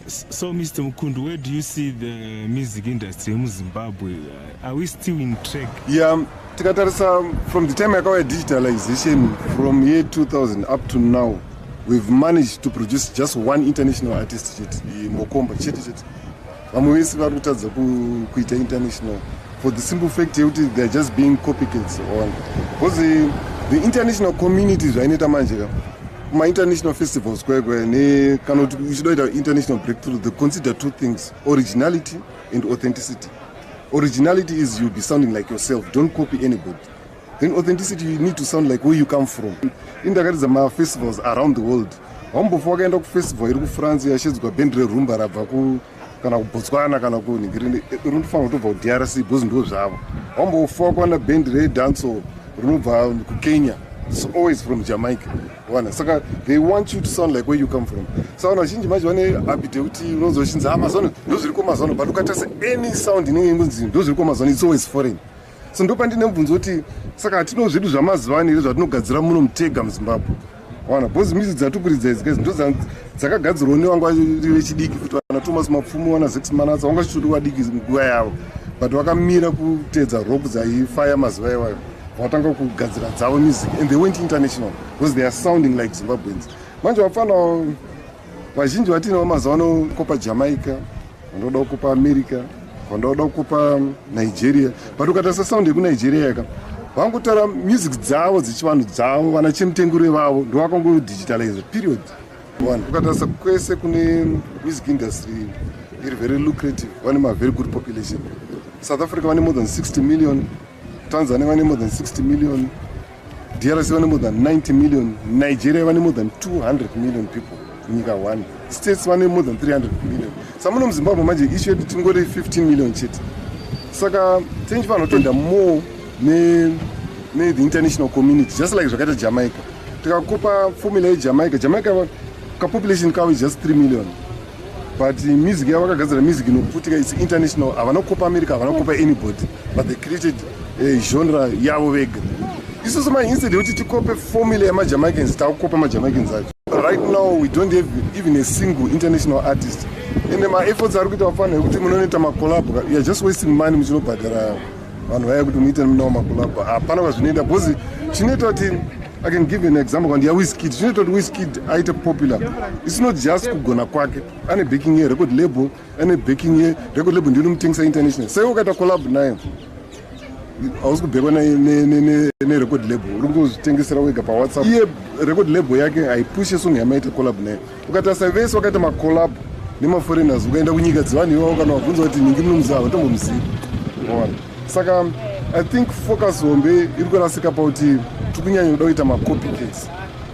So, Mr. Mukundu, where do you see the music industry in Zimbabwe? Are we still in track? Yeah, tikatarisa from the time yakauya digitalization, from year 2000 up to now, we've managed to produce just one international artist chete, Mokomba chete chete. Vamwe vese vari kutadza kuita international for the simple fact yekuti they are just being copycats on, because the international community, zvainoita manje ka, kumainternational festivals kwekwe ne kana kuti uchida kuita international breakthrough, they consider two things: originality and authenticity. Originality is you be sounding like yourself, don't copy anybody. Then authenticity, you need to sound like where you come from. Indakaridza mafestivals around the world. Haumbofa wakaenda kufestival iri kuFrance yashedzwa bhendi rerumba rabva ku kana kuBotswana kana kunhingirini, rinofanira kutobva kuDRC because ndo zvavo. Haumbofa wakaona bhendi redancehall rinobva kuKenya. It's always from Jamaica, wana. Saka they want you to sound like where you come from. Saka vanhu vazhinji manje vane habit yekuti unozochinzi, "Ah, mazano ndo zviriko mazano," but ukatarisa any sound inenge ingonzi ndo zviriko mazano, it's always foreign. So ndo pandine mubvunzo kuti saka hatino zvedu zvamazuva ano here zvatinogadzira muno mutega muZimbabwe, wana? Because music dzatikuridza idzi guys ndo dzakagadzirwawo nevanga vari vechidiki futi, vana Thomas Mapfumo, vana Zex Manatsa, vanga chitori vadiki nguva yavo, but vakamira kuteedza rock dzaifaya mazuva iwayo, vatanga kugadzira dzavo music and they went international because they are sounding like Zimbabweans. Manje vapfana vazhinji vatinavo mazuva ano kopa Jamaica, vandoda kukopa America, vandoda kukopa Nigeria, but ukatarisa sound yekuNigeria yaka vangotora music dzavo dzechivanhu dzavo, vana chemutengure vavo ndo vakangodigitalize, period. One, ukatarisa kwese kune music industry iri very lucrative, vane mavery good population. South Africa vane more than 60 million, Tanzania vane more than 60 million, DRC vane more than 90 million, Nigeria vane more than 200 million people, nyika one. States vane more than 300 million. Samuno muZimbabwe manje issue yedu tingori 15 million chete. Saka tinichifanira kutoenda more ne the international community, just like zvakaita Jamaica. Tikakopa formula yeJamaica, Jamaica kapopulation kavo is just 3 million, but music yavo vakagadzira music inoputika, it's international. Havana kukopa America, havana kukopa anybody, but they created a genre yavo vega. Isusu ma instead yekuti tikope formula yemaJamaicans, takukopa maJamaicans acho. Right now we don't have even a single international artist, ende maefforts ari kuita vafanira yekuti munonoita macollab, you are just wasting money muchinobhadhara vanhu vaya kuti muite nawo macollab. Hapana kwazvinoenda, because chinoita kuti, I can give an example kandi yaWizkid, chinoita kuti Wizkid aite popular, it's not just kugona kwake. Ane backing yerecord label, ane backing yerecord label, ndiyo inomutengesa international. Sai ukaita collab nayo, hausi kubhekwa nerecord label, uri kungozvitengesera wega paWhatsApp. Iye record label yake haipushe song yamaita collab nayo. Ukatarisa vese wakaita macollab nemaforeigners, ukaenda kunyika dzevanhu ivavo, kana wabvunza kuti ningi munomuziva, havatombomuzivi, waona? Saka I think focus hombe iri kurasika pakuti tiri kunyanya kuda kuita macopycats,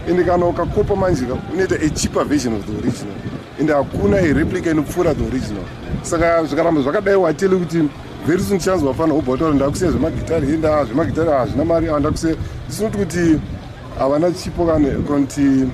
ende kana ukakopa manje ka, unoita a cheaper version of the original, ende hakuna a replica inopfuura the original. Saka zvikaramba zvakadai, wateli kuti very soon chance wafana wobva wataura, "Ndakusiya zvemagitari, enda zvemagitari hazvina mari, ndakusiya." It's not kuti havana chipo kana kuti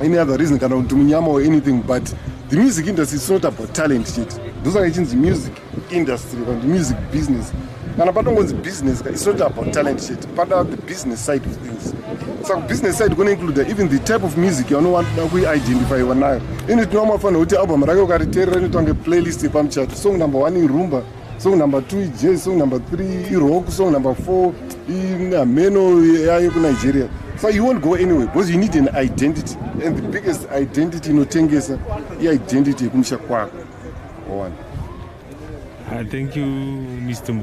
any other reason kana kuti munyama or anything, but the music industry is not about talent chete. Ndosaka ichinzi music industry kana kuti music business. Kana patongonzi business, it's not about talent chete, pada the business side of things. Saka business side kunoincluda even the type of music yaunoda kuidentifyiwa nayo. Ine tinomafanira kuti album rake ukariteerera inoita playlist yepamuchato: song number one irumba, song number two ijazz, song number three irock, song number four imeno yayo kuNigeria. So you won't go anywhere because you need an identity, and the biggest identity inotengesa iidentity yekumusha kwako, one. Thank you, Mr.